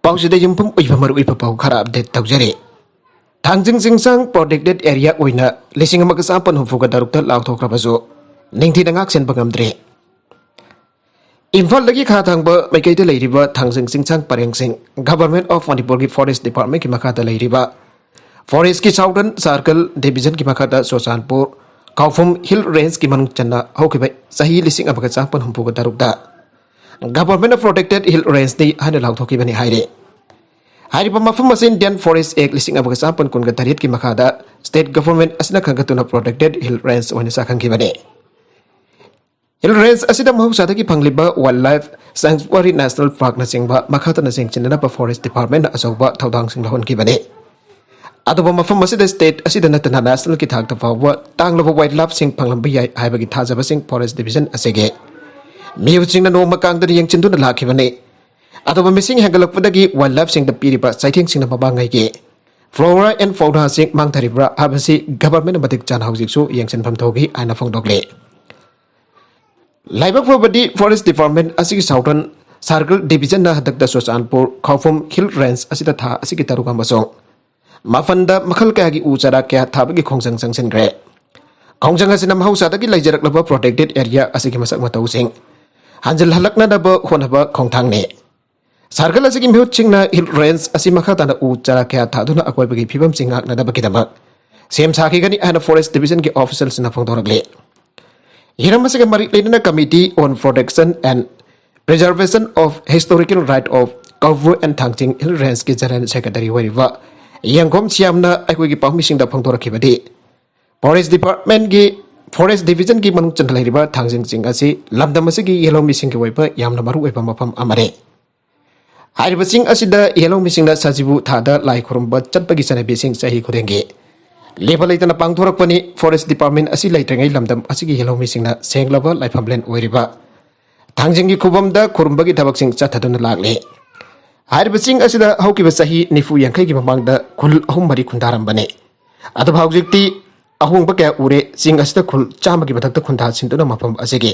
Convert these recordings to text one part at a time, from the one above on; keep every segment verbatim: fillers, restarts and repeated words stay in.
ꯄꯥꯎꯁꯤꯗ ꯌꯨꯝꯐꯝ ꯑꯣꯏꯕ ꯃꯔꯨꯑꯣꯏꯕ ꯄꯥꯎ ꯈꯔ ꯑꯞꯗꯦꯠ ꯇꯧꯖꯔꯤ꯫ ꯊꯥꯡꯖꯤꯡ ꯆꯤꯡꯁꯥꯡ ꯄ꯭ꯔꯣꯇꯦꯛꯇꯦꯠ ꯑꯦꯔꯤꯌꯥ ꯑꯣꯏꯅ ꯂꯤꯁꯤꯡ ꯑꯃꯒ ꯆꯥꯃꯥꯄꯟ ꯍꯨꯝꯐꯨꯒ ꯇꯔꯨꯛꯇ ꯂꯥꯎꯊꯣꯛꯈ꯭ꯔꯕꯁꯨ, ꯅꯤꯡꯊꯤꯅ ꯉꯥꯛ ꯁꯦꯟꯕ ꯉꯝꯗ꯭ꯔꯦ꯫ ꯏꯝꯐꯥꯜꯗꯒꯤ ꯈꯥ ꯊꯪꯕ ꯃꯥꯏꯀꯩꯗ ꯂꯩꯔꯤꯕ ꯊꯥꯡꯖꯤꯡ ꯆꯤꯡꯁꯥꯡ ꯄꯔꯦꯡꯁꯤꯡ, Government of ꯃꯅꯤꯄꯨꯔꯒꯤ ꯐꯣꯔꯦꯁ ꯗꯤꯄꯥꯔꯠꯃꯦꯟꯒꯤ ꯃꯈꯥꯗ ꯂꯩꯔꯤꯕ ꯐꯣꯔꯦꯁꯀꯤ ꯁꯥꯎꯗꯔꯟ ꯁꯥꯔꯀꯜ ꯗꯤꯕꯤꯖꯟꯒꯤ ꯃꯈꯥꯗ ꯆꯨꯔꯆꯥꯟꯄꯨꯔ ꯈꯥꯎꯐꯝ ꯍꯤꯜ ꯔꯦꯟꯖꯀꯤ ꯃꯅꯨꯡ ꯆꯟꯅ ꯍꯧꯈꯤꯕ ꯆꯍꯤ ꯂꯤꯁꯤꯡ ꯑꯃꯒ ꯆꯥꯃꯥꯄꯟ ꯍꯨꯝꯐꯨꯒ ꯇꯔꯨꯛꯇ Government of Protected Hill Rangeꯅꯤ ꯍꯥꯏꯅ ꯂꯥꯎꯊꯣꯛꯈꯤꯕꯅꯤ ꯍꯥꯏꯔꯤ꯫ ꯍꯥꯏꯔꯤꯕ ꯃꯐꯝ ꯑꯁꯤ Indian Forest Act ꯂꯤꯁꯤꯡ ꯑꯃꯒ ꯆꯥꯃꯥꯄꯟ ꯀꯨꯟꯒ ꯇꯔꯦꯠꯀꯤ ꯃꯈꯥꯗ state government ꯑꯁꯤꯅ ꯈꯟꯒꯠꯇꯨꯅ protected hill range ꯑꯣꯏꯅ ꯁꯛꯈꯪꯈꯤꯕꯅꯤ꯫ Hill range ꯑꯁꯤꯗ ꯃꯍꯧꯁꯥꯗꯒꯤ ꯐꯪꯂꯤꯕ wild life sanctuary, national parkꯅꯆꯤꯡꯕ ꯃꯈꯥ ꯇꯥꯅ ꯌꯦꯡꯁꯤꯟꯅꯅꯕ forest departmentꯅ ꯑꯆꯧꯕ ꯊꯧꯗꯥꯡꯁꯤꯡ ꯂꯧꯍꯟꯈꯤꯕꯅꯤ꯫ ꯑꯗꯨꯕꯨ ꯃꯐꯝ ꯑꯁꯤꯗ state ꯑꯁꯤꯗ ꯅꯠꯇꯅ nationalꯒꯤ ꯊꯥꯛꯇ ꯐꯥꯎꯕ ꯇꯥꯡꯂꯕ wild lifeꯁꯤꯡ ꯐꯪꯂꯝꯕ ꯌꯥꯏ ꯍꯥꯏꯕꯒꯤ ꯊꯥꯖꯕꯁꯤꯡ forest division ꯑꯁꯤꯒꯤ ꯃꯤꯑꯣꯏꯁꯤꯡꯅ ꯅꯣꯡꯃ ꯀꯥꯡꯗꯅ ꯌꯦꯡꯁꯤꯟꯗꯨꯅ ꯂꯥꯛꯈꯤꯕꯅꯤ꯫ ꯑꯗꯨꯕꯨ ꯃꯤꯁꯤꯡ ꯍꯦꯟꯒꯠꯂꯛꯄꯗꯒꯤ wild lifeꯁꯤꯡꯗ ꯄꯤꯔꯤꯕ ꯆꯩꯊꯦꯡꯁꯤꯡꯅ ꯃꯃꯥꯡꯉꯩꯒꯤ flora and faunaꯁꯤꯡ ꯃꯥꯡꯊꯔꯤꯕ꯭ꯔꯥ ꯍꯥꯏꯕꯁꯤ governmentꯅ ꯃꯇꯤꯛ ꯆꯥꯅ ꯍꯧꯖꯤꯛꯁꯨ ꯌꯦꯡꯁꯤꯟꯐꯝ ꯊꯣꯛꯏ ꯍꯥꯏꯅ ꯐꯣꯡꯗꯣꯛꯂꯤ꯫ ꯂꯥꯏꯕꯛ ꯐꯕꯗꯤ forest department ꯑꯁꯤꯒꯤ southern circle divisionꯅ ꯍꯟꯗꯛꯇ ꯆꯨꯔꯆꯥꯟꯄꯨꯔ ꯈꯥꯎꯐꯝ hill range ꯑꯁꯤꯗ ꯊꯥ ꯑꯁꯤꯒꯤ ꯇꯔꯨꯛ ꯑꯃꯁꯨꯡ ꯃꯥꯄꯟꯗ ꯃꯈꯜ ꯀꯌꯥꯒꯤ ꯎ ꯆꯥꯔꯥ ꯀꯌꯥ ꯊꯥꯕꯒꯤ ꯈꯣꯡꯖꯪ ꯆꯪꯁꯤꯟꯈ꯭ꯔꯦ꯫ ꯈꯣꯡꯖꯪ ꯑꯁꯤꯅ ꯃꯍꯧꯁꯥꯗꯒꯤ ꯂꯩꯖꯔꯛꯂꯕ protected area ꯑꯁꯤꯒꯤ ꯃꯁꯛ ꯃꯇꯧꯁꯤꯡ ꯍꯟꯖꯤꯜꯍꯜꯂꯛꯅꯅꯕ ꯍꯣꯠꯅꯕ ꯈꯣꯡꯊꯥꯡꯅꯤ꯫ Circle ꯑꯁꯤꯒꯤ ꯃꯤꯍꯨꯠꯁꯤꯡꯅ hill range ꯑꯁꯤ ꯃꯈꯥ ꯇꯥꯅ ꯎ ꯆꯥꯔꯥ ꯀꯌꯥ ꯊꯥꯗꯨꯅ ꯑꯀꯣꯏꯕꯒꯤ ꯐꯤꯕꯝꯁꯤꯡ ꯉꯥꯛꯅꯅꯕꯒꯤꯗꯃꯛ ꯁꯦꯝ ꯁꯥꯈꯤꯒꯅꯤ ꯍꯥꯏꯅ forest divisionꯒꯤ officialꯁꯤꯡꯅ ꯐꯣꯡꯗꯣꯔꯛꯂꯤ꯫ ꯍꯤꯔꯝ ꯑꯁꯤꯒ ꯃꯔꯤ ꯂꯩꯅꯅ Committee on Protection and Preservation of Historical Right of Kaufhu and Thangjing Hill Rangeꯀꯤ General Secretary ꯑꯣꯏꯔꯤꯕ ꯌꯦꯡꯈꯣꯝ ꯁꯤꯌꯥꯝꯅ ꯑꯩꯈꯣꯏꯒꯤ ꯄꯥꯎꯃꯤꯁꯤꯡꯗ ꯐꯣꯡꯗꯣꯔꯛꯈꯤꯕꯗꯤ, forest departmentꯀꯤ forest divisionꯒꯤ ꯃꯅꯨꯡ ꯆꯟꯅ ꯂꯩꯔꯤꯕ ꯊꯥꯡꯖꯤꯡ ꯆꯤꯡ ꯑꯁꯤ ꯂꯝꯗꯝ ꯑꯁꯤꯒꯤ ꯌꯦꯜꯍꯧꯃꯤꯁꯤꯡꯒꯤ ꯑꯣꯏꯕ ꯌꯥꯝꯅ ꯃꯔꯨꯑꯣꯏꯕ ꯃꯐꯝ ꯑꯃꯅꯤ꯫ ꯍꯥꯏꯔꯤꯕ ꯆꯤꯡ ꯑꯁꯤꯗ ꯌꯦꯜꯍꯧꯃꯤꯁꯤꯡꯅ ꯁꯖꯤꯕꯨ ꯊꯥꯗ ꯂꯥꯏ ꯈꯨꯔꯨꯝꯕ ꯆꯠꯄꯒꯤ ꯆꯠꯅꯕꯤꯁꯤꯡ ꯆꯍꯤ ꯈꯨꯗꯤꯡꯒꯤ ꯂꯦꯞꯄ ꯂꯩꯇꯅ ꯄꯥꯡꯊꯣꯔꯛꯄꯅꯤ꯫ Forest department ꯑꯁꯤ ꯂꯩꯇ꯭ꯔꯤꯉꯩ ꯂꯝꯗꯝ ꯑꯁꯤꯒꯤ ꯌꯦꯜꯍꯧꯃꯤꯁꯤꯡꯅ ꯁꯦꯡꯂꯕ ꯂꯥꯏꯐꯝꯂꯦꯟ ꯑꯣꯏꯔꯤꯕ ꯊꯥꯡꯖꯤꯡꯒꯤ ꯈꯨꯕꯝꯗ ꯈꯨꯔꯨꯝꯕꯒꯤ ꯊꯕꯛꯁꯤꯡ ꯆꯠꯊꯗꯨꯅ ꯂꯥꯛꯂꯤ꯫ ꯍꯥꯏꯔꯤꯕ ꯆꯤꯡ ꯑꯁꯤꯗ ꯍꯧꯈꯤꯕ ꯆꯍꯤ ꯅꯤꯐꯨ ꯌꯥꯡꯈꯩꯒꯤ ꯃꯃꯥꯡꯗ ꯈꯨꯜ ꯑꯍꯨꯝ ꯃꯔꯤ ꯈꯨꯟꯗꯥꯔꯝꯕꯅꯤ꯫ ꯑꯗꯨꯕꯨ ꯍꯧꯖꯤꯛꯇꯤ ꯑꯍꯣꯡꯕ ꯀꯌꯥ ꯎꯔꯦ꯫ ꯆꯤꯡ ꯑꯁꯤꯗ ꯈꯨꯜ ꯆꯥꯝꯃꯒꯤ ꯃꯊꯛꯇ ꯈꯨꯟꯗꯥꯁꯤꯟꯗꯨꯅ ꯃꯐꯝ ꯑꯁꯤꯒꯤ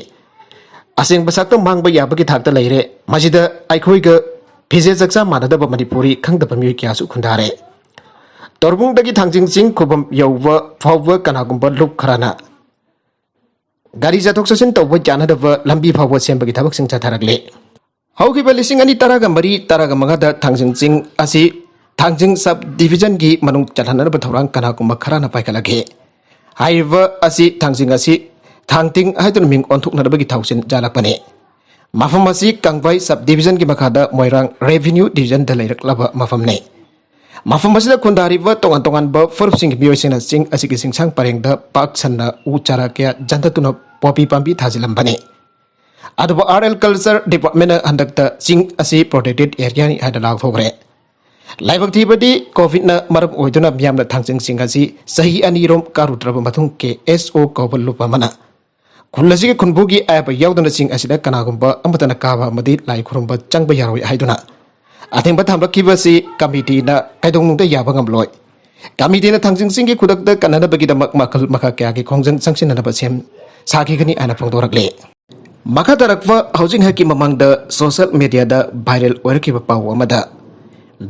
ꯑꯁꯦꯡꯕ ꯁꯛꯇꯝ ꯃꯥꯡꯕ ꯌꯥꯕꯒꯤ ꯊꯥꯛꯇ ꯂꯩꯔꯦ꯫ ꯃꯁꯤꯗ ꯑꯩꯈꯣꯏꯒ ꯐꯤꯖꯦꯠ ꯆꯛꯆꯥ ꯃꯥꯟꯅꯗꯕ ꯃꯅꯤꯄꯨꯔꯤ ꯈꯪꯗꯕ ꯃꯤꯑꯣꯏ ꯀꯌꯥꯁꯨ ꯈꯨꯟꯗꯥꯔꯦ꯫ ꯇꯣꯔꯕꯨꯡꯗꯒꯤ ꯊꯥꯡꯖꯤꯡ ꯆꯤꯡ ꯈꯨꯕꯝ ꯌꯧꯕ ꯐꯥꯎꯕ ꯀꯅꯥꯒꯨꯝꯕ ꯂꯨꯞ ꯈꯔꯅ ꯒꯥꯔꯤ ꯆꯠꯊꯣꯛ ꯆꯠꯁꯤꯟ ꯇꯧꯕ ꯌꯥꯅꯗꯕ ꯂꯝꯕꯤ ꯐꯥꯎꯕ ꯁꯦꯝꯕꯒꯤ ꯊꯕꯛꯁꯤꯡ ꯆꯠꯊꯔꯛꯂꯤ꯫ ꯍꯧꯈꯤꯕ ꯂꯤꯁꯤꯡ ꯑꯅꯤ ꯇꯔꯥꯒ ꯃꯔꯤ ꯇꯔꯥꯒ ꯃꯉꯥꯗ ꯊꯥꯡꯖꯤꯡ ꯆꯤꯡ ꯑꯁꯤ ꯊꯥꯡꯖꯤꯡ ꯁꯕ ꯗꯤꯕꯤꯖꯟꯒꯤ ꯃꯅꯨꯡ ꯆꯜꯍꯟꯅꯕ ꯊꯧꯔꯥꯡ ꯀꯅꯥꯒꯨꯝꯕ ꯈꯔꯅ ꯄꯥꯏꯈꯠꯂꯛꯈꯤ꯫ ꯍꯥꯏꯔꯤꯕ ꯑꯁꯤ ꯊꯥꯡꯖꯤꯡ ꯑꯁꯤ ꯊꯥꯡꯇꯤꯡ ꯍꯥꯏꯗꯨꯅ ꯃꯤꯡ ꯑꯣꯟꯊꯣꯛꯅꯅꯕꯒꯤ ꯊꯧꯁꯤꯜ ꯌꯥꯜꯂꯛꯄꯅꯤ꯫ ꯃꯐꯝ ꯑꯁꯤ ꯀꯪꯕꯥꯏ ꯁꯕ ꯗꯤꯕꯤꯖꯟꯒꯤ ꯃꯈꯥꯗ ꯃꯣꯏꯔꯥꯡ ꯔꯦꯚꯤꯅ꯭ꯌꯨ ꯗꯤꯕꯤꯖꯟꯗ ꯂꯩꯔꯛꯂꯕ ꯃꯐꯝꯅꯤ꯫ ꯃꯐꯝ ꯑꯁꯤꯗ ꯈꯨꯟꯗꯥꯔꯤꯕ ꯇꯣꯉꯥꯟ ꯇꯣꯉꯥꯟꯕ ꯐꯨꯔꯨꯞꯁꯤꯡꯒꯤ ꯃꯤꯑꯣꯏꯁꯤꯡꯅ ꯆꯤꯡ ꯑꯁꯤꯒꯤ ꯆꯤꯡꯁꯥꯡ ꯄꯔꯦꯡꯗ ꯄꯥꯛ ꯁꯟꯅ ꯎ ꯆꯥꯔꯥ ꯀꯌꯥ ꯌꯥꯟꯊꯠꯇꯨꯅ ꯄꯣꯄꯤ ꯄꯥꯝꯕꯤ ꯊꯥꯖꯤꯜꯂꯝꯕꯅꯤ꯫ ꯑꯗꯨꯕꯨ ꯑꯥꯔꯠ ꯑꯦꯟ ꯀꯜꯆꯔ ꯗꯤꯄꯥꯔꯠꯃꯦꯟꯅ ꯍꯟꯗꯛꯇ ꯆꯤꯡ ꯑꯁꯤ ꯄ꯭ꯔꯣꯇꯦꯛꯇꯦꯗ ꯑꯦꯔꯤꯌꯥꯅꯤ ꯍꯥꯏꯅ ꯂꯥꯎꯊꯣꯛꯈ꯭ꯔꯦ꯫ ꯂꯥꯏꯕꯛ ꯊꯤꯕꯗꯤ ꯀꯣꯚꯤꯗꯅ ꯃꯔꯝ ꯑꯣꯏꯗꯨꯅ ꯃꯤꯌꯥꯝꯅ ꯊꯥꯡꯖꯤꯡꯁꯤꯡ ꯑꯁꯤ ꯆꯍꯤ ꯑꯅꯤꯔꯣꯝ ꯀꯥꯔꯨꯗ꯭ꯔꯕ ꯃꯇꯨꯡ ꯀꯦ ꯑꯦꯁ ꯑꯣ ꯀꯧꯕ ꯂꯨꯞ ꯑꯃꯅ ꯈꯨꯜ ꯑꯁꯤꯒꯤ ꯈꯨꯟꯕꯨꯒꯤ ꯑꯌꯥꯕ ꯌꯥꯎꯗꯅ ꯆꯤꯡ ꯑꯁꯤꯗ ꯀꯅꯥꯒꯨꯝꯕ ꯑꯃꯠꯇꯅ ꯀꯥꯕ ꯑꯃꯗꯤ ꯂꯥꯏ ꯈꯨꯔꯨꯝꯕ ꯆꯪꯕ ꯌꯥꯔꯣꯏ ꯍꯥꯏꯗꯨꯅ ꯑꯊꯤꯡꯕ ꯊꯝꯂꯛꯈꯤꯕꯁꯤ ꯀꯃꯤꯇꯤꯅ ꯀꯩꯗꯧꯅꯨꯡꯗ ꯌꯥꯕ ꯉꯝꯂꯣꯏ꯫ ꯀꯃꯤꯇꯤꯅ ꯊꯥꯡꯖꯤꯡꯁꯤꯡꯒꯤ ꯈꯨꯗꯛꯇ ꯀꯟꯅꯅꯕꯒꯤꯗꯃꯛ ꯃꯈꯜ ꯃꯈꯥ ꯀꯌꯥꯒꯤ ꯈꯣꯡꯖꯪ ꯆꯪꯁꯤꯟꯅꯅꯕ ꯁꯦꯝ ꯁꯥꯈꯤꯒꯅꯤ ꯍꯥꯏꯅ ꯐꯣꯡꯗꯣꯔꯛꯂꯤ꯫ ꯃꯈꯥ ꯇꯥꯔꯛꯄ ꯍꯧꯖꯤꯛ ꯉꯥꯏꯍꯥꯛꯀꯤ ꯃꯃꯥꯡꯗ ꯁꯣꯁꯤꯌꯦꯜ ꯃꯦꯗꯤꯌꯥꯗ ꯚꯥꯏꯔꯦꯜ ꯑꯣꯏꯔꯛꯈꯤꯕ ꯄꯥꯎ ꯑꯃꯗ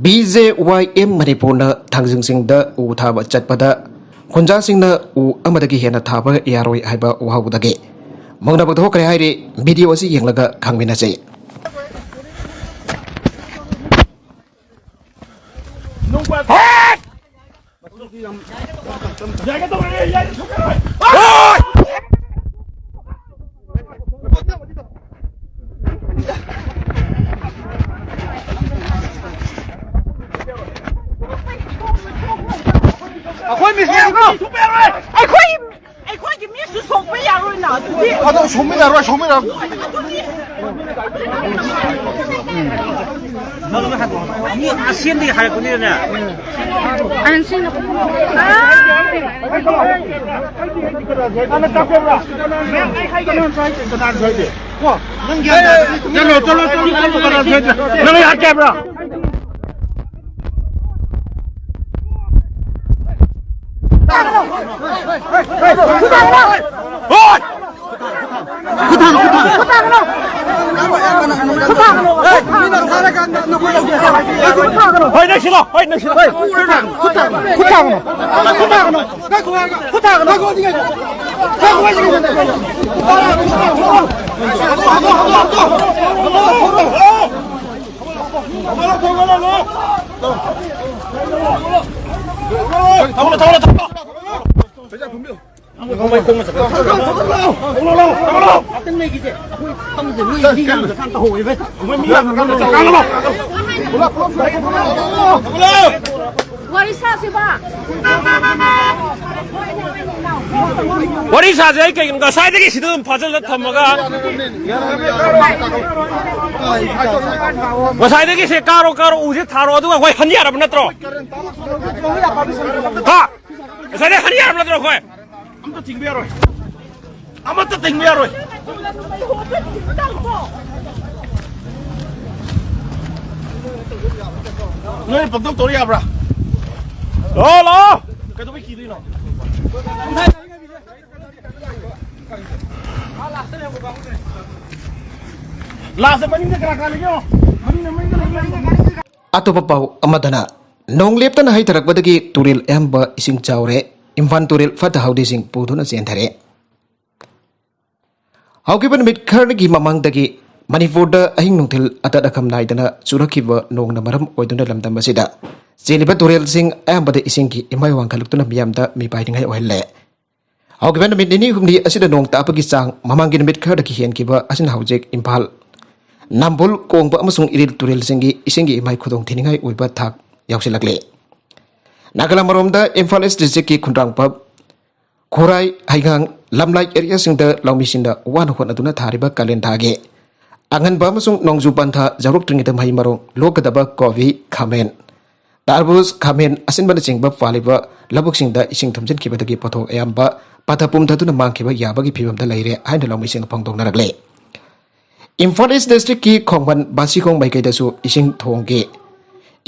ꯕꯤ ꯖꯦ ꯋꯥꯏ ꯑꯦꯝ ꯃꯅꯤꯄꯨꯔꯅ ꯊꯥꯡꯖꯤꯡꯁꯤꯡꯗ ꯎ ꯊꯥꯕ ꯆꯠꯄꯗ ꯈꯨꯟꯖꯥꯁꯤꯡꯅ ꯎ ꯑꯃꯗꯒꯤ ꯍꯦꯟꯅ ꯊꯥꯕ ꯌꯥꯔꯣꯏ ꯍꯥꯏꯕ ꯋꯥꯍꯧꯕꯗꯒꯤ ꯃꯨꯛꯅꯕ ꯊꯣꯛꯈ꯭ꯔꯦ ꯍꯥꯏꯔꯤ꯫ ꯚꯤꯗꯤꯑꯣ ꯑꯁꯤ ꯌꯦꯡꯂꯒ ꯈꯪꯃꯤꯟꯅꯁꯤ꯫ ꯑꯩꯈꯣꯏ ꯃꯤꯁ ꯌꯦꯡꯉꯣ꯫ ꯑꯩꯈꯣꯏ ꯑꯩꯈꯣꯏꯒꯤ ꯃꯤꯁꯨ ꯁꯣꯛꯄ ꯌꯥꯔꯣꯏꯅ ꯑꯗꯨꯗꯤ꯫ ꯑꯗꯣ ꯁꯣꯛꯃꯤꯟꯅꯔꯣꯏ, ꯁꯣꯛꯃꯤꯟꯅꯔꯣꯏ꯫ ꯃꯤ ꯑꯁꯦꯡꯕꯒꯤ ꯍꯥꯏꯔꯛꯄꯅꯤꯅꯅꯦ꯫ ꯀꯣ, ꯅꯪ ꯒ꯭ꯌꯥꯟ ꯇꯥꯗ꯭ꯔꯗꯤ ꯆꯠꯂꯣ, ꯆꯠꯂꯣ, ꯆꯠꯂꯣ, ꯆꯠꯂꯣ, ꯀꯅꯥ ꯁꯣꯏꯗ꯭ꯔꯦ? ꯅꯪ ꯌꯥꯗꯦ ꯍꯥꯏꯕ꯭ꯔꯥ? ꯍꯣꯏ! ꯈꯨꯊꯥꯡ, ꯈꯨꯊꯥꯡ꯫ ꯈꯨꯊꯥꯡ꯫ ꯃꯤꯅ ꯊꯥꯔꯀꯥꯟꯗ ꯍꯣꯏ, ꯅꯛꯁꯤꯜꯂꯣ꯫ ꯍꯣꯏ, ꯅꯛꯁꯤꯜꯂꯣ꯫ ꯍꯣꯏ, ꯈꯨꯠ ꯊꯥꯒꯅꯨ꯫ ꯈꯨꯠ ꯊꯥꯒꯅꯨ꯫ ꯈꯨꯠ ꯊꯥꯒꯅꯨ꯫ ꯈꯨꯠ ꯊꯥꯒꯅꯨ꯫ ꯊꯝꯃꯣ, ꯊꯝꯃꯣ, ꯊꯝꯃꯣ꯫ ꯋꯥꯔꯤ ꯁꯥꯁꯤꯕ꯫ ꯋꯥꯔꯤ ꯁꯥꯁꯦ꯫ ꯑꯩ ꯀꯩꯒꯤꯅꯣ ꯉꯁꯥꯏꯗꯒꯤ ꯁꯤꯗ ꯑꯗꯨꯝ ꯐꯥꯖꯤꯜꯂ ꯊꯝꯃꯒ, ꯉꯁꯥꯏꯗꯒꯤ ꯁꯦ ꯀꯥꯔꯣ, ꯀꯥꯔꯣ, ꯎꯁꯦ ꯊꯥꯔꯣ, ꯑꯗꯨꯒ ꯑꯩꯈꯣꯏ ꯍꯟ ꯌꯥꯔꯕ ꯅꯠꯇ꯭ꯔꯣ? ꯍꯥ? ꯉꯁꯥꯏꯗꯒꯤ ꯍꯟ ꯌꯥꯔꯕ ꯅꯠꯇ꯭ꯔꯣ ꯑꯩꯈꯣꯏ? ꯑꯝꯇ ꯊꯤꯡꯕ ꯌꯥꯔꯣꯏ꯫ ꯑꯃꯠꯇ ꯊꯤꯡꯕ ꯌꯥꯔꯣꯏ꯫ ꯅꯣꯏꯅ ꯄꯪꯇꯧ ꯇꯧꯔ ꯌꯥꯕ꯭ꯔꯥ? ꯂꯥꯛꯑꯣ, ꯂꯥꯛꯑꯣ꯫ ꯀꯩꯗꯧꯕꯩ ꯀꯤꯗꯣꯏꯅꯣ? ꯂꯥꯁꯇ ꯃꯅꯤꯡꯗ ꯀꯅꯥ ꯀꯅꯥ ꯂꯩꯒꯦ? ꯃꯅꯤꯡꯗ, ꯃꯅꯤꯡꯗ ꯂꯩꯒꯦ꯫ ꯑꯇꯣꯞꯄ ꯄꯥꯎ ꯑꯃꯗꯅ, ꯅꯣꯡ ꯂꯦꯞꯇꯅ ꯍꯩꯊꯔꯛꯄꯗꯒꯤ ꯇꯨꯔꯦꯜ ꯑꯌꯥꯝꯕ ꯏꯁꯤꯡ ꯆꯥꯎꯔꯦ꯫ ꯏꯝꯐꯥꯜ ꯇꯨꯔꯦꯜ ꯐꯠꯇ ꯍꯥꯎꯗꯤꯁꯤꯡ ꯄꯨꯗꯨꯅ ꯆꯦꯟꯊꯔꯦ꯫ ꯍꯧꯈꯤꯕ ꯅꯨꯃꯤꯠ ꯈꯔꯒꯤ ꯃꯃꯥꯡꯗꯒꯤ ꯃꯅꯤꯄꯨꯔꯗ ꯑꯍꯤꯡ ꯅꯨꯡꯊꯤꯜ ꯑꯇꯠ ꯑꯈꯝ ꯅꯥꯏꯗꯅ ꯆꯨꯔꯛꯈꯤꯕ ꯅꯣꯡꯅ ꯃꯔꯝ ꯑꯣꯏꯗꯨꯅ ꯂꯝꯗꯝ ꯑꯁꯤꯗ ꯆꯦꯜꯂꯤꯕ ꯇꯨꯔꯦꯜꯁꯤꯡ ꯑꯌꯥꯝꯕꯗ ꯏꯁꯤꯡꯒꯤ ꯏꯃꯥꯏ ꯋꯥꯡꯈꯠꯂꯛꯇꯨꯅ ꯃꯤꯌꯥꯝꯗ ꯃꯤꯄꯥꯏꯅꯤꯡꯉꯥꯏ ꯑꯣꯏꯍꯜꯂꯦ꯫ ꯍꯧꯈꯤꯕ ꯅꯨꯃꯤꯠ ꯅꯤꯅꯤ ꯍꯨꯝꯅꯤ ꯑꯁꯤꯗ ꯅꯣꯡ ꯇꯥꯕꯒꯤ ꯆꯥꯡ ꯃꯃꯥꯡꯒꯤ ꯅꯨꯃꯤꯠ ꯈꯔꯗꯒꯤ ꯍꯦꯟꯈꯤꯕ ꯑꯁꯤꯅ ꯍꯧꯖꯤꯛ ꯏꯝꯐꯥꯜ, ꯅꯝꯕꯨꯜ, ꯀꯣꯡꯕ ꯑꯃꯁꯨꯡ ꯏꯔꯤꯜ ꯇꯨꯔꯦꯜꯁꯤꯡꯒꯤ ꯏꯁꯤꯡꯒꯤ ꯏꯃꯥꯏ ꯈꯨꯗꯣꯡ ꯊꯤꯅꯤꯡꯉꯥꯏ ꯑꯣꯏꯕ ꯊꯥꯛ ꯌꯧꯁꯤꯜꯂꯛꯂꯦ꯫ ꯅꯥꯒꯥꯂꯝ ꯑꯃꯔꯣꯝꯗ ꯏꯝꯐꯥꯜ ꯏꯁ ꯗꯤꯁꯇ꯭ꯔꯤꯛꯀꯤ ꯈꯨꯟꯗ꯭ꯔꯥꯡꯄꯝ, ꯈꯨꯔꯥꯏ, ꯍꯩꯉꯥꯡ, ꯂꯝꯂꯥꯏ ꯑꯦꯔꯤꯌꯥꯁꯤꯡꯗ ꯂꯧꯃꯤꯁꯤꯡꯅ ꯋꯥꯅ ꯍꯣꯠꯅꯗꯨꯅ ꯊꯥꯔꯤꯕ ꯀꯥꯂꯦꯟ ꯊꯥꯒꯤ ꯑꯉꯟꯕ ꯑꯃꯁꯨꯡ ꯅꯣꯡꯖꯨ ꯄꯟꯊꯥ ꯌꯧꯔꯛꯇ꯭ꯔꯤꯉꯩꯗ ꯃꯍꯩ ꯃꯔꯣꯡ ꯂꯣꯛꯀꯗꯕ ꯀꯣꯕꯤ, ꯈꯥꯃꯦꯟ, ꯇꯔꯕꯨꯖ, ꯈꯥꯃꯦꯟ ꯑꯁꯤꯟꯕꯅꯆꯤꯡꯕ ꯄꯥꯜꯂꯤꯕ ꯂꯧꯕꯨꯛꯁꯤꯡꯗ ꯏꯁꯤꯡ ꯊꯨꯝꯖꯤꯟꯈꯤꯕꯗꯒꯤ ꯄꯣꯠꯊꯣꯛ ꯑꯌꯥꯝꯕ ꯄꯠꯊ ꯄꯨꯝꯊꯗꯨꯅ ꯃꯥꯡꯈꯤꯕ ꯌꯥꯕꯒꯤ ꯐꯤꯕꯝꯗ ꯂꯩꯔꯦ ꯍꯥꯏꯅ ꯂꯧꯃꯤꯁꯤꯡꯅ ꯐꯣꯡꯗꯣꯛꯅꯔꯛꯂꯤ꯫ ꯏꯝꯐꯥꯜ ꯏꯁ ꯗꯤꯁꯇ꯭ꯔꯤꯛꯀꯤ ꯈꯣꯡꯕꯟ ꯕꯥꯁꯤꯈꯣꯡ ꯃꯥꯏꯀꯩꯗꯁꯨ ꯏꯁꯤꯡ ꯊꯣꯡꯒꯤ,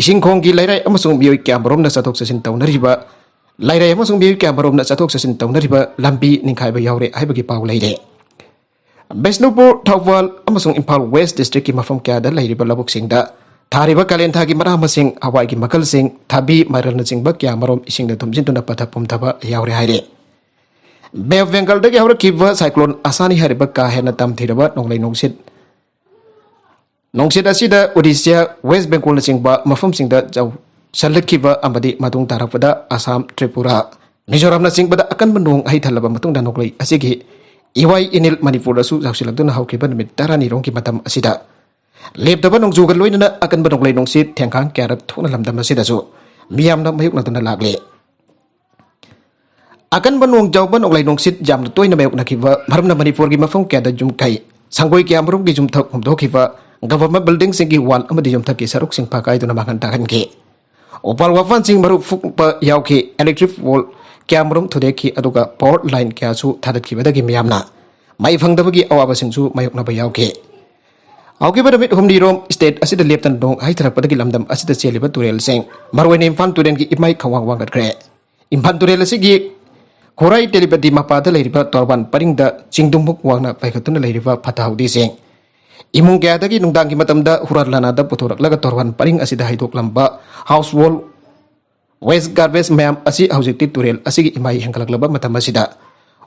ꯏꯁꯤꯡ ꯈꯣꯡꯒꯤ ꯂꯩꯔꯥꯏ ꯑꯃꯁꯨꯡ ꯃꯤꯑꯣꯏ ꯀꯌꯥꯃꯔꯨꯝꯅ ꯆꯠꯊꯣꯛ ꯆꯠꯁꯤꯟ ꯇꯧꯅꯔꯤꯕ, ꯂꯩꯔꯥꯏ ꯑꯃꯁꯨꯡ ꯃꯤꯑꯣꯏ ꯀꯌꯥꯃꯔꯨꯝꯅ ꯆꯠꯊꯣꯛ ꯆꯠꯁꯤꯟ ꯇꯧꯅꯔꯤꯕ ꯂꯝꯕꯤ ꯅꯤꯡꯈꯥꯏꯕ ꯌꯥꯎꯔꯦ ꯍꯥꯏꯕꯒꯤ ꯄꯥꯎ ꯂꯩꯔꯦ꯫ ꯕꯤꯁꯅꯨꯄꯨꯔ, ꯊꯧꯕꯥꯜ ꯑꯃꯁꯨꯡ ꯏꯝꯐꯥꯜ ꯋꯦꯁ ꯗꯤꯁꯇ꯭ꯔꯤꯛꯀꯤ ꯃꯐꯝ ꯀꯌꯥꯗ ꯂꯩꯔꯤꯕ ꯂꯧꯕꯨꯛꯁꯤꯡꯗ ꯊꯥꯔꯤꯕ ꯀꯥꯂꯦꯟ ꯊꯥꯒꯤ ꯃꯅꯥ ꯃꯁꯤꯡ, ꯍꯋꯥꯏꯒꯤ ꯃꯈꯜꯁꯤꯡ, ꯊꯕꯤ, ꯃꯥꯏꯔꯦꯜꯅꯆꯤꯡꯕ ꯀꯌꯥꯃꯔꯨꯝ ꯏꯁꯤꯡꯗ ꯊꯨꯝꯖꯤꯟꯗꯨꯅ ꯄꯠꯊ ꯄꯨꯝꯊꯕ ꯌꯥꯎꯔꯦ ꯍꯥꯏꯔꯤ꯫ ꯕꯦ ꯑꯣꯐ ꯕꯦꯡꯒꯜꯗꯒꯤ ꯍꯧꯔꯛꯈꯤꯕ ꯁꯥꯏꯀ꯭ꯂꯣꯟ ꯑꯁꯥꯅꯤ ꯍꯥꯏꯔꯤꯕ ꯀꯥ ꯍꯦꯟꯅ ꯇꯝꯊꯤꯔꯕ ꯅꯣꯡꯂꯩ ꯅꯨꯡꯁꯤꯠ, ꯅꯨꯡꯁꯤꯠ ꯑꯁꯤꯗ ꯎꯗꯤꯁꯥ, ꯋꯦꯁ ꯕꯦꯡꯒꯣꯜꯅꯆꯤꯡꯕ ꯃꯐꯝꯁꯤꯡꯗ ꯆꯥꯎꯁꯤꯜꯂꯛꯈꯤꯕ ꯑꯃꯗꯤ ꯃꯇꯨꯡ ꯇꯥꯔꯛꯄꯗ ꯑꯁꯥꯝ, ꯇ꯭ꯔꯤꯄꯨꯔꯥ, ꯃꯤꯖꯣꯔꯥꯝꯅꯆꯤꯡꯕꯗ ꯑꯀꯟꯕ ꯅꯣꯡ ꯍꯩꯊꯜꯂꯕ ꯃꯇꯨꯡꯗ ꯅꯣꯡꯂꯩ ꯑꯁꯤꯒꯤ ꯏꯋꯥꯏ ꯏꯅꯤꯜ ꯃꯅꯤꯄꯨꯔꯗꯁꯨ ꯆꯥꯎꯁꯤꯜꯂꯛꯇꯨꯅ ꯍꯧꯈꯤꯕ ꯅꯨꯃꯤꯠ ꯇꯔꯥꯅꯤꯔꯣꯝꯒꯤ ꯃꯇꯝ ꯑꯁꯤꯗ ꯂꯦꯞꯇꯕ ꯅꯣꯡꯖꯨꯒ ꯂꯣꯏꯅꯅ ꯑꯀꯟꯕ ꯅꯣꯡꯂꯩ ꯅꯨꯡꯁꯤꯠ ꯊꯦꯡꯈꯥꯡ ꯀꯌꯥꯔꯛ ꯊꯣꯛꯅ ꯂꯝꯗꯝ ꯑꯁꯤꯗꯁꯨ ꯃꯤꯌꯥꯝꯅ ꯃꯥꯌꯣꯛꯅꯗꯨꯅ ꯂꯥꯛꯂꯤ꯫ ꯑꯀꯟꯕ ꯅꯣꯡ ꯌꯥꯎꯕ ꯅꯣꯡꯂꯩ ꯅꯨꯡꯁꯤꯠ ꯌꯥꯝꯅ ꯇꯣꯏꯅ ꯃꯥꯌꯣꯛꯅꯈꯤꯕ ꯃꯔꯝꯅ ꯃꯅꯤꯄꯨꯔꯒꯤ ꯃꯐꯝ ꯀꯌꯥꯗ ꯌꯨꯝꯈꯩ, ꯁꯪꯒꯣꯏ ꯀꯌꯥꯃꯔꯨꯝꯒꯤ ꯌꯨꯝꯊꯛ ꯍꯨꯝꯗꯣꯛꯈꯤꯕ, ꯒꯚꯔꯟꯃꯦꯟꯠ ꯕꯤꯜꯗꯤꯡꯁꯤꯡꯒꯤ ꯋꯥꯜ ꯑꯃꯗꯤ ꯌꯨꯝꯊꯛꯀꯤ ꯁꯔꯨꯛꯁꯤꯡ ꯐꯥꯀꯥꯏꯗꯨꯅ ꯃꯥꯡꯍꯟ ꯇꯥꯛꯍꯟꯈꯤ꯫ ꯎꯄꯥꯜ ꯋꯥꯄꯥꯟꯁꯤꯡ ꯃꯔꯨ ꯐꯨꯛꯄ ꯌꯥꯎꯈꯤ, ꯏꯂꯦꯛꯇ꯭ꯔꯤꯛ ꯄꯣꯜ ꯀꯌꯥꯃꯔꯨꯝ ꯊꯨꯗꯦꯛꯈꯤ, ꯑꯗꯨꯒ ꯄꯥꯋꯔ ꯂꯥꯏꯟ ꯀꯌꯥꯁꯨ ꯊꯥꯗꯠꯈꯤꯕꯗꯒꯤ ꯃꯤꯌꯥꯝꯅ ꯃꯩ ꯐꯪꯗꯕꯒꯤ ꯑꯋꯥꯕꯁꯤꯡꯁꯨ ꯃꯥꯌꯣꯛꯅꯕ ꯌꯥꯎꯈꯤ꯫ ꯍꯧꯈꯤꯕ ꯅꯨꯃꯤꯠ ꯍꯨꯝꯅꯤꯔꯣꯝ ꯁ꯭ꯇꯦꯠ ꯑꯁꯤꯗ ꯂꯦꯞꯇꯅ ꯅꯣꯡ ꯍꯩꯊꯔꯛꯄꯗꯒꯤ ꯂꯝꯗꯝ ꯑꯁꯤꯗ ꯆꯦꯜꯂꯤꯕ ꯇꯨꯔꯦꯜꯁꯤꯡ, ꯃꯔꯨꯑꯣꯏꯅ ꯏꯝꯐꯥꯜ ꯇꯨꯔꯦꯜꯒꯤ ꯏꯃꯥꯏ ꯈꯣꯡꯋꯥꯡ ꯋꯥꯡꯈꯠꯈ꯭ꯔꯦ꯫ ꯏꯝꯐꯥꯜ ꯇꯨꯔꯦꯜ ꯑꯁꯤꯒꯤ ꯈꯣꯔꯥꯏ ꯇꯦꯂꯤꯄꯇꯤ ꯃꯄꯥꯗ ꯂꯩꯔꯤꯕ ꯇꯣꯔꯕꯥꯟ ꯄꯔꯤꯡꯗ ꯆꯤꯡꯗꯨꯝꯃꯨꯛ ꯋꯥꯡꯅ ꯄꯥꯏꯈꯠꯇꯨꯅ ꯂꯩꯔꯤꯕ ꯐꯠꯇ ꯍꯥꯎꯗꯤꯁꯤꯡ, ꯏꯃꯨꯡ ꯀꯌꯥꯗꯒꯤ ꯅꯨꯡꯗꯥꯡꯒꯤ ꯃꯇꯝꯗ ꯍꯨꯔꯥꯟ ꯂꯥꯟꯅꯗ ꯄꯨꯊꯣꯔꯛꯂꯒ ꯇꯣꯔꯕꯥꯟ ꯄꯔꯤꯡ ꯑꯁꯤꯗ ꯍꯩꯗꯣꯛꯂꯝꯕ ꯍꯥꯎꯁ ꯍꯣꯜ ꯋꯦꯁ ꯒꯥꯔꯕꯦꯖ ꯃꯌꯥꯝ ꯑꯁꯤ ꯍꯧꯖꯤꯛꯇꯤ ꯇꯨꯔꯦꯜ ꯑꯁꯤꯒꯤ ꯏꯃꯥꯏ ꯍꯦꯟꯒꯠꯂꯛꯂꯕ ꯃꯇꯝ ꯑꯁꯤꯗ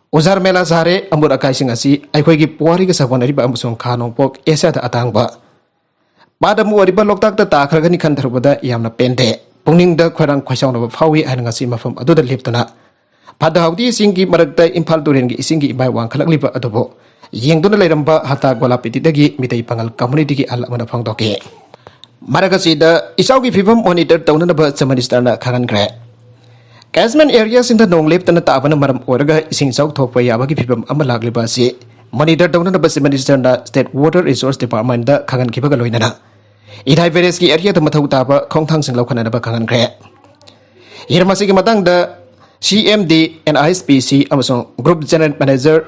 ꯎꯖꯥꯔ ꯃꯦꯂꯥ ꯁꯥꯔꯦ꯫ ꯑꯃꯣꯠ ꯑꯀꯥꯏꯁꯤꯡ ꯑꯁꯤ ꯑꯩꯈꯣꯏꯒꯤ ꯄꯨꯋꯥꯔꯤꯒ ꯁꯥꯒꯣꯟꯅꯔꯤꯕ ꯑꯃꯁꯨꯡ ꯈꯥ ꯅꯣꯡꯄꯣꯛ ꯑꯦꯁꯤꯌꯥꯗ ꯑꯇꯥꯡꯕ ꯄꯥꯠ ꯑꯃ ꯑꯣꯏꯔꯤꯕ ꯂꯣꯛꯇꯥꯛꯇ ꯇꯥꯈ꯭ꯔꯒꯅꯤ ꯈꯟꯊꯔꯨꯕꯗ ꯌꯥꯝꯅ ꯄꯦꯟꯗꯦ꯫ ꯄꯨꯛꯅꯤꯡꯗ ꯈꯣꯏꯔꯥꯡ ꯈꯣꯏꯁꯥꯎꯅꯕ ꯐꯥꯎꯏ ꯍꯥꯏꯅ ꯉꯁꯤ ꯃꯐꯝ ꯑꯗꯨꯗ ꯂꯦꯞꯇꯨꯅ ꯐꯠꯇ ꯍꯥꯎꯗꯤꯁꯤꯡꯒꯤ ꯃꯔꯛꯇ ꯏꯝꯐꯥꯜ ꯇꯨꯔꯦꯜꯒꯤ ꯏꯁꯤꯡꯒꯤ ꯏꯃꯥꯏ ꯋꯥꯡꯈꯠꯂꯛꯂꯤꯕ ꯑꯗꯨꯕꯨ ꯌꯦꯡꯗꯨꯅ ꯂꯩꯔꯝꯕ ꯍꯇꯥ ꯒꯣꯂꯥꯄꯤꯇꯤꯗꯒꯤ ꯃꯤꯇꯩ ꯄꯥꯉꯜ ꯀꯝꯃꯨꯅꯤꯇꯤꯒꯤ ꯑꯍꯜ ꯑꯃꯅ ꯐꯣꯡꯗꯣꯛꯈꯤ꯫ ꯃꯔꯛ ꯑꯁꯤꯗ ꯏꯆꯥꯎꯒꯤ ꯐꯤꯕꯝ ꯃꯣꯅꯤꯇꯔ ꯇꯧꯅꯅꯕ ꯆꯤꯐ ꯃꯤꯅꯤꯁꯇꯔꯅ ꯈꯪꯍꯟꯈ꯭ꯔꯦ꯫ ꯀꯦꯆꯃꯦꯟ ꯑꯦꯔꯤꯌꯥꯁꯤꯡꯗ ꯅꯣꯡ ꯂꯦꯞꯇꯅ ꯇꯥꯕꯅ ꯃꯔꯝ ꯑꯣꯏꯔꯒ ꯏꯁꯤꯡ ꯏꯆꯥꯎ ꯊꯣꯛꯄ ꯌꯥꯕꯒꯤ ꯐꯤꯕꯝ ꯑꯃ ꯂꯥꯛꯂꯤꯕ ꯑꯁꯤ ꯃꯣꯅꯤꯇꯔ ꯇꯧꯅꯅꯕ ꯆꯤꯐ ꯃꯤꯅꯤꯁꯇꯔꯅ ꯁ꯭ꯇꯦꯠ ꯋꯥꯇꯔ ꯔꯤꯁꯣꯔꯁ ꯗꯤꯄꯥꯔꯠꯃꯦꯟꯠꯗ ꯈꯪꯍꯟꯈꯤꯕꯒ ꯂꯣꯏꯅꯅ ꯏꯊꯥꯏ ꯕꯦꯔꯦꯖꯀꯤ ꯑꯦꯔꯤꯌꯥꯗ ꯃꯊꯧ ꯇꯥꯕ ꯈꯣꯡꯊꯥꯡꯁꯤꯡ ꯂꯧꯈꯠꯅꯅꯕ ꯈꯪꯍꯟꯈ꯭ꯔꯦ꯫ ꯍꯤꯔꯝ ꯑꯁꯤꯒꯤ ꯃꯇꯥꯡꯗ ꯁꯤ M D, and I S P ꯁꯤ ꯑꯃꯁꯨꯡ ꯒ꯭ꯔꯨꯞ ꯖꯦꯅꯔꯦꯜ ꯃꯦꯅꯦꯖꯔ,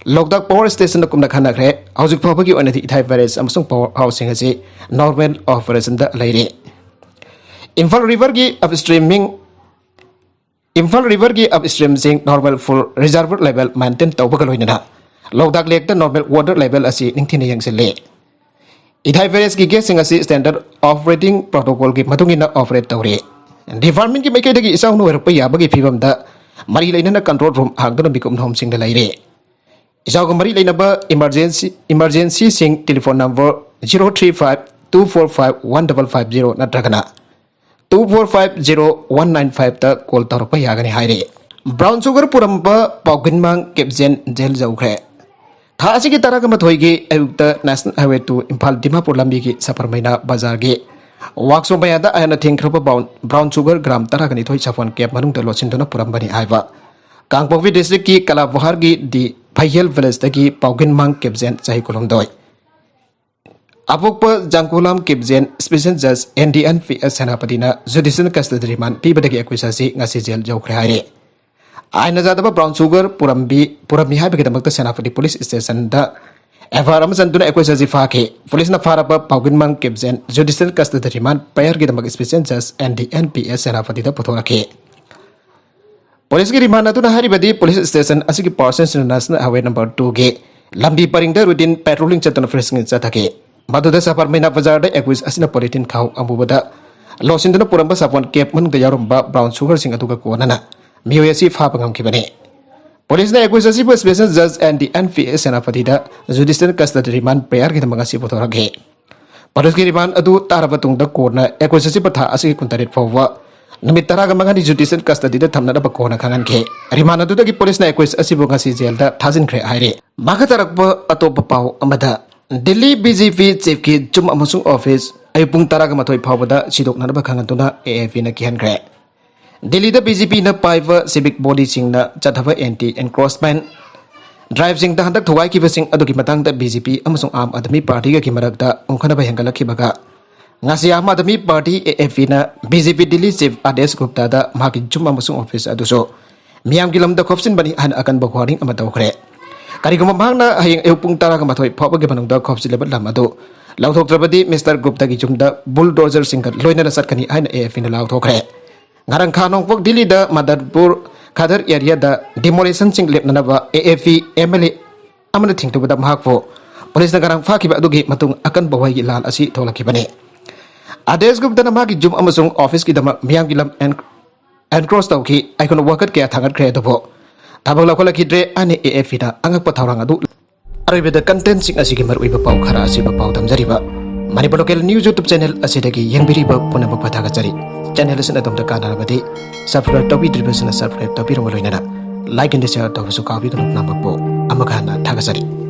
ꯂꯣꯛꯇꯥꯛ ꯄꯥꯋꯔ ꯁ꯭ꯇꯦꯁꯟꯗ ꯀꯨꯞꯅ ꯈꯟꯅꯈ꯭ꯔꯦ꯫ ꯍꯧꯖꯤꯛ ꯐꯥꯎꯕꯒꯤ ꯑꯣꯏꯅꯗꯤ ꯏꯊꯥꯏ ꯕꯦꯔꯦꯖ ꯑꯃꯁꯨꯡ ꯄꯥꯋꯔ ꯍꯥꯎꯁꯁꯤꯡ ꯑꯁꯤ ꯅꯣꯔꯃꯦꯜ ꯑꯣꯄꯔꯦꯁꯟꯗ ꯂꯩꯔꯤ꯫ ꯏꯝꯐꯥꯜ ꯔꯤꯚꯔꯒꯤ ꯑꯞꯁ꯭ꯇ꯭ꯔꯤꯃꯤꯡ ꯏꯝꯐꯥꯜ ꯔꯤꯚꯔꯒꯤ ꯑꯞꯁ꯭ꯇ꯭ꯔꯤꯝꯁꯤꯡ ꯅꯣꯔꯃꯦꯜ ꯐꯨꯜ ꯔꯤꯖꯔꯚꯔ ꯂꯦꯚꯦꯜ ꯃꯦꯟꯇꯦꯟ ꯇꯧꯕꯒ ꯂꯣꯏꯅꯅ ꯂꯣꯛꯇꯥꯛ ꯂꯦꯛꯇ ꯅꯣꯔꯃꯦꯜ ꯋꯥꯇꯔ ꯂꯦꯚꯦꯜ ꯑꯁꯤ ꯅꯤꯡꯊꯤꯅ ꯌꯦꯡꯁꯤꯜꯂꯤ꯫ ꯏꯊꯥꯏ ꯚꯦꯔꯦꯖꯀꯤ ꯒꯦꯠꯁꯤꯡ ꯑꯁꯤ ꯁ꯭ꯇꯦꯟꯗꯔꯗ ꯑꯣꯄꯔꯦꯇꯤꯡ ꯄ꯭ꯔꯣꯇꯣꯀꯣꯜꯒꯤ ꯃꯇꯨꯡ ꯏꯟꯅ ꯑꯣꯄꯔꯦꯠ ꯇꯧꯔꯤ꯫ ꯗꯤꯄꯥꯔꯠꯃꯦꯟꯒꯤ ꯃꯥꯏꯀꯩꯗꯒꯤ ꯏꯆꯥꯎꯅ ꯑꯣꯏꯔꯛꯄ ꯌꯥꯕꯒꯤ ꯐꯤꯕꯝꯗ ꯃꯔꯤ ꯂꯩꯅꯅ ꯀꯟꯇ꯭ꯔꯣꯜ ꯔꯨꯝ ꯍꯥꯡꯗꯨꯅ ꯃꯤꯀꯨꯞ ꯅꯍꯣꯝꯁꯤꯡꯗ ꯂꯩꯔꯤ꯫ ꯏꯆꯥꯎꯒ ꯃꯔꯤ ꯂꯩꯅꯕ ꯏꯃꯔꯖꯦꯟꯁꯤ ꯏꯃꯔꯖꯦꯟꯁꯤꯁꯤꯡ telephone number zero three five two four five one double five zero ꯅꯠꯇ꯭ꯔꯒꯅ two four five zero one nine ꯐꯥꯏꯚꯇ ꯀꯣꯜ ꯇꯧꯔꯛꯄ ꯌꯥꯒꯅꯤ ꯍꯥꯏꯔꯤ꯫ ꯕ꯭ꯔꯥꯎꯟ ꯁꯨꯒꯔ ꯄꯨꯔꯝꯕ ꯄꯥꯎꯒꯤꯟꯃꯥꯡ ꯀꯦꯞꯖꯦꯟ ꯖꯦꯜ ꯌꯧꯈ꯭ꯔꯦ꯫ ꯊꯥ ꯑꯁꯤꯒꯤ ꯇꯔꯥꯃꯥꯊꯣꯏꯒꯤ ꯑꯌꯨꯛꯇ national highway two Imphal Dimapur ꯂꯝꯕꯤꯒꯤ ꯁꯄꯔꯃꯩꯅꯥ ꯕꯖꯥꯔꯒꯤ ꯋꯥꯛꯁꯣꯞ ꯃꯌꯥꯗ ꯑꯍꯟꯅ ꯊꯦꯡꯈ꯭ꯔꯕ ꯕ꯭ꯔꯥꯎꯟ ꯕ꯭ꯔꯥꯎꯟ ꯁꯨꯒꯔ ꯒ꯭ꯔꯥꯝ ꯇꯔꯥꯒ ꯅꯤꯊꯣꯏ ꯁꯥꯐꯣꯟ ꯀꯦꯞ ꯃꯅꯨꯡꯗ ꯂꯣꯠꯁꯤꯟꯗꯨꯅ ꯄꯨꯔꯝꯕꯅꯤ ꯍꯥꯏꯕ ꯀꯥꯡꯄꯣꯛꯄꯤ ꯗꯤꯁꯇ꯭ꯔꯤꯛꯀꯤ ꯀꯂꯥꯕꯨꯍꯥꯔꯒꯤ ꯗꯤ ꯐꯩꯍꯦꯜ ꯚꯤꯂꯦꯖꯇꯒꯤ ꯄꯥꯎꯒꯤꯟꯃꯥꯡ ꯀꯦꯞꯖꯦꯟ ꯆꯍꯤ ꯀꯨꯟꯍꯨꯝꯗꯣꯏ꯫ ꯑꯄꯣꯛꯄ ꯖꯥꯡꯀꯨꯂꯥꯝ ꯀꯦꯞꯖꯦꯟ ꯁ꯭ꯄꯦꯁꯦꯜ ꯖꯖ N D N P S ꯁꯦꯅꯥꯄꯇꯤꯅ ꯖꯨꯗꯤꯁꯤꯌꯦꯜ ꯀꯁꯇꯗꯤ ꯔꯤꯃꯥꯟ ꯄꯤꯕꯗꯒꯤ ꯑꯦꯀ꯭ꯌꯨꯁ ꯑꯁꯤ ꯉꯁꯤ ꯖꯦꯜ ꯌꯧꯈ꯭ꯔꯦ ꯍꯥꯏꯔꯤ꯫ ꯑꯥꯏꯟꯅ ꯌꯥꯗꯕ ꯕ꯭ꯔꯥꯎꯟ ꯁꯨꯒꯔ ꯄꯨꯔꯝꯕꯤ ꯄꯨꯔꯝꯃꯤ ꯍꯥꯏꯕꯒꯤꯗꯃꯛꯇ ꯁꯦꯅꯥꯄꯇꯤ ꯄꯨꯂꯤꯁ ꯁ꯭ꯇꯦꯁꯟꯗ ꯑꯦꯐ ꯑꯥꯏ ꯑꯥꯔ ꯑꯃ ꯆꯟꯗꯨꯅ ꯑꯦꯀ꯭ꯌꯨꯁ ꯑꯁꯤ ꯐꯥꯈꯤ꯫ ꯄꯨꯂꯤꯁꯅ ꯐꯥꯔꯕ ꯄꯥꯎꯒꯤꯟꯃꯥꯡ ꯀꯦꯞꯖꯦꯟ ꯖꯨꯗꯤꯁꯤꯌꯦꯜ ꯀꯁꯇꯗꯤ ꯔꯤꯃꯥꯟ ꯄ꯭ꯔꯦꯌꯔꯒꯤꯗꯃꯛ ꯁ꯭ꯄꯦꯁꯦꯜ ꯖꯖ N D N P S ꯁꯦꯅꯥꯄꯇꯤꯗ ꯄꯨꯊꯣꯔꯛꯈꯤ꯫ ꯄꯨꯂꯤꯁꯀꯤ ꯔꯤꯃꯥꯟ ꯑꯗꯨꯅ ꯍꯥꯏꯔꯤꯕꯗꯤ ꯄꯨꯂꯤꯁ ꯁ꯭ꯇꯦꯁꯟ ꯑꯁꯤꯒꯤ ꯄꯥꯔꯁꯟꯁꯤꯡꯅ ꯅꯦꯁꯅꯦꯜ ꯍꯥꯏꯋꯦ ꯅꯝꯕꯔ ꯇꯨꯒꯤ ꯂꯝꯕꯤ ꯄꯔꯤꯡꯗ ꯔꯨꯇꯤꯟ ꯄꯦꯇ꯭ꯔꯣꯂꯤꯡ ꯆꯠꯇꯨꯅ ꯐ꯭ꯔꯦꯁꯀꯤꯡ ꯆꯠꯊꯈꯤ꯫ ꯃꯗꯨꯗ ꯁꯕꯔꯃꯩꯅꯥ ꯕꯖꯥꯔꯗ ꯑꯦꯀ꯭ꯌꯨꯁ ꯑꯁꯤꯅ ꯄꯣꯂꯤꯊꯤꯟ ꯈꯥꯎ ꯑꯃꯨꯕꯗ ꯂꯣꯠꯁꯤꯟꯗꯨꯅ ꯄꯨꯔꯝꯕ ꯁꯥꯄꯣꯟ ꯀꯦꯞ ꯃꯅꯨꯡꯗ ꯌꯥꯎꯔꯝꯕ ꯕ꯭ꯔꯥꯎꯟ ꯁꯨꯒꯔꯁꯤꯡ ꯑꯗꯨꯒ ꯀꯣꯟꯅꯅ ꯃꯤꯑꯣꯏ ꯑꯁꯤ ꯐꯥꯕ ꯉꯝꯈꯤꯕꯅꯤ꯫ ꯄꯨꯂꯤꯁꯅ ꯑꯦꯀ꯭ꯌꯨꯁ ꯑꯁꯤꯕꯨ ꯁ꯭ꯄꯦꯁꯦꯜ ꯖꯖ N D N P S ꯁꯦꯅꯥꯄꯇꯤꯗ ꯖꯨꯗꯤꯁꯤꯌꯦꯜ ꯀꯁꯇꯗꯤ ꯔꯤꯃꯥꯟ ꯄ꯭ꯔꯦꯌꯔꯒꯤꯗꯃꯛ ꯉꯁꯤ ꯄꯨꯊꯣꯔꯛꯈꯤ꯫ ꯄꯨꯂꯤꯁꯀꯤ ꯔꯤꯃꯥꯟ ꯑꯗꯨ ꯇꯥꯔꯕ ꯇꯨꯡꯗ ꯀꯣꯔꯠꯅ ꯑꯦꯀ꯭ꯌꯨꯁ ꯑꯁꯤꯕꯨ ꯊꯥ ꯑꯁꯤꯒꯤ ꯀꯨꯟꯇꯔꯦꯠ ꯐꯥꯎꯕ ꯅꯨꯃꯤꯠ ꯇꯔꯥꯒ ꯃꯉꯥꯅꯤ ꯖꯨꯗꯤꯁꯤꯌꯦꯜ ꯀꯁꯇꯗꯤꯗ ꯊꯝꯅꯅꯕ ꯀꯣꯟꯅ ꯈꯪꯍꯟꯈꯤ꯫ ꯔꯤꯃꯥꯟ ꯑꯗꯨꯗꯒꯤ ꯄꯨꯂꯤꯁꯅ ꯑꯦꯀ꯭ꯌꯨꯁ ꯑꯁꯤꯕꯨ ꯉꯁꯤ ꯖꯦꯜꯗ ꯊꯥꯖꯤꯟꯈ꯭ꯔꯦ ꯍꯥꯏꯔꯤ꯫ ꯃꯈꯥ ꯇꯥꯔꯛꯄ ꯑꯇꯣꯞꯄ ꯄꯥꯎ ꯑꯃꯗ, ꯗꯤꯜꯂꯤ ꯕꯤ ꯖꯦ ꯄꯤ ꯆꯤꯐꯀꯤ ꯌꯨꯝ ꯑꯃꯁꯨꯡ ꯑꯣꯐꯤꯁ ꯑꯌꯨꯛ ꯄꯨꯡ ꯇꯔꯥꯒ ꯃꯥꯊꯣꯏ ꯐꯥꯎꯕꯗ ꯁꯤꯗꯣꯛꯅꯅꯕ ꯈꯪꯍꯟꯗꯨꯅ ꯑꯦ ꯑꯦ ꯄꯤꯅ ꯀꯤꯍꯟꯈ꯭ꯔꯦ꯫ ꯗꯤꯜꯂꯤꯗ ꯕꯤ ꯖꯦ ꯄꯤꯅ ꯄꯥꯏꯕ ꯁꯤꯚꯤꯛ ꯕꯣꯗꯤꯁꯤꯡꯅ ꯆꯠꯊꯕ ꯑꯦꯟꯇꯤ ꯑꯦꯟꯀ꯭ꯔꯣꯆꯃꯦꯟ ꯗ꯭ꯔꯥꯏꯚꯁꯤꯡꯗ ꯍꯟꯗꯛ ꯊꯨꯒꯥꯏꯈꯤꯕꯁꯤꯡ ꯑꯗꯨꯒꯤ ꯃꯇꯥꯡꯗ ꯕꯤ ꯖꯦ ꯄꯤ ꯑꯃꯁꯨꯡ ꯑꯥꯝ ꯑꯥꯗꯃꯤ ꯄꯥꯔꯇꯤꯒꯒꯤ ꯃꯔꯛꯇ ꯎꯪꯈꯠꯅꯕ ꯍꯦꯟꯒꯠꯂꯛꯈꯤꯕꯒ ꯉꯁꯤ ꯑꯥꯝ ꯑꯥꯗꯃꯤ ꯄꯥꯔꯇꯤ, ꯑꯦ ꯑꯦ ꯄꯤꯅ ꯕꯤ ꯖꯦ ꯄꯤ ꯗꯤꯜꯂꯤ ꯆꯤꯐ ꯑꯥꯗꯦꯁ ꯒꯨꯞꯇꯥꯗ ꯃꯍꯥꯛꯀꯤ ꯌꯨꯝ ꯑꯃꯁꯨꯡ ꯑꯣꯐꯤꯁ ꯑꯗꯨꯁꯨ ꯃꯤꯌꯥꯝꯒꯤ ꯂꯝꯗ ꯈꯣꯞꯆꯤꯟꯕꯅꯤ ꯍꯥꯏꯅ ꯑꯀꯟꯕ ꯋꯥꯔꯅꯤꯡ ꯑꯃ ꯇꯧꯈ꯭ꯔꯦ꯫ ꯀꯔꯤꯒꯨꯝꯕ ꯃꯍꯥꯛꯅ ꯍꯌꯦꯡ ꯑꯌꯨꯛ ꯄꯨꯡ ꯇꯔꯥꯒ ꯃꯥꯊꯣꯏ ꯐꯥꯎꯕꯒꯤ ꯃꯅꯨꯡꯗ ꯈꯣꯞꯆꯤꯜꯂꯕ ꯂꯝ ꯑꯗꯨ ꯂꯧꯊꯣꯛꯇ꯭ꯔꯕꯗꯤ ꯃꯤꯁꯇꯔ ꯒꯨꯞꯇꯥꯒꯤ ꯌꯨꯝꯗ ꯕꯨꯜꯗꯣꯖꯔꯁꯤꯡꯒ ꯂꯣꯏꯅꯅ ꯆꯠꯀꯅꯤ ꯍꯥꯏꯅ ꯑꯦ ꯑꯦ ꯄꯤꯅ ꯂꯥꯎꯊꯣꯛꯈ꯭ꯔꯦ꯫ ꯉꯔꯥꯡ ꯈꯥ ꯅꯣꯡꯄꯣꯛ ꯗꯤꯜꯂꯤꯗ ꯃꯗꯔꯄꯨꯔ ꯈꯥꯗꯔ ꯑꯦꯔꯤꯌꯥꯗ ꯗꯤꯃꯣꯂꯤꯁꯟꯁꯤꯡ ꯂꯦꯞꯅꯅꯕ ꯑꯦ ꯑꯦ ꯄꯤ ꯑꯦꯝ ꯑꯦꯜ ꯑꯦ ꯑꯃꯅ ꯊꯤꯡꯊꯨꯕꯗ ꯃꯍꯥꯛꯄꯨ ꯄꯨꯂꯤꯁꯅ ꯉꯔꯥꯡ ꯐꯥꯈꯤꯕ ꯑꯗꯨꯒꯤ ꯃꯇꯨꯡ ꯑꯀꯟꯕ ꯋꯥꯍꯩꯒꯤ ꯂꯥꯜ ꯑꯁꯤ ꯊꯣꯛꯂꯛꯈꯤꯕꯅꯤ꯫ ꯑꯥꯗꯦꯁ ꯒꯨꯞꯇꯅ ꯃꯥꯒꯤ ꯌꯨꯝ ꯑꯃꯁꯨꯡ ꯑꯣꯐꯤꯁꯀꯤꯗꯃꯛ ꯃꯤꯌꯥꯝꯒꯤ ꯂꯝ ꯑꯦꯟ-, ꯑꯦꯟꯀ꯭ꯔꯣꯁ ꯇꯧꯈꯤ꯫ ꯑꯩꯈꯣꯏꯅ ꯋꯥꯀꯠ ꯀꯌꯥ ꯊꯥꯡꯒꯠꯈ꯭ꯔꯦ, ꯑꯗꯨꯕꯨ ꯊꯕꯛ ꯂꯧꯈꯠꯂꯛꯈꯤꯗ꯭ꯔꯦ ꯍꯥꯏꯅ ꯑꯦ ꯑꯦꯐ ꯄꯤꯅ ꯑꯉꯛꯄ ꯊꯧꯔꯥꯡ ꯑꯗꯨ꯫ ꯑꯔꯣꯏꯕꯗ ꯀꯟꯇꯦꯟꯁꯤꯡ ꯑꯁꯤꯒꯤ ꯃꯔꯨꯑꯣꯏꯕ ꯄꯥꯎ ꯈꯔ ꯑꯁꯤꯕꯨ ꯄꯥꯎ ꯊꯝꯖꯔꯤꯕ Manipur local news YouTube channel ꯑꯁꯤꯗꯒꯤ ꯌꯦꯡꯕꯤꯔꯤꯕ ꯄꯨꯝꯅꯃꯛꯄꯨ ꯊꯥꯒꯠꯆꯔꯤ꯫ ꯆꯦꯅꯦꯜ ꯑꯁꯤꯅ ꯑꯗꯣꯝꯗ ꯀꯥꯟꯅꯔꯕꯗꯤ ꯁꯕꯁꯀ꯭ꯔꯥꯏꯕ ꯇꯧꯕꯤꯗ꯭ꯔꯤꯕꯁꯤꯅ ꯁꯕꯁꯀ꯭ꯔꯥꯏꯕ ꯇꯧꯕꯤꯔꯝꯕ ꯂꯣꯏꯅꯅ ꯂꯥꯏꯛ ꯑꯦꯟ ꯁꯤꯌꯔ ꯇꯧꯕꯁꯨ ꯀꯥꯎꯕꯤꯒꯅꯨ꯫ ꯄꯨꯝꯅꯃꯛꯄꯨ ꯑꯃꯨꯛ ꯍꯟꯅ ꯊꯥꯒꯠꯆꯔꯤ꯫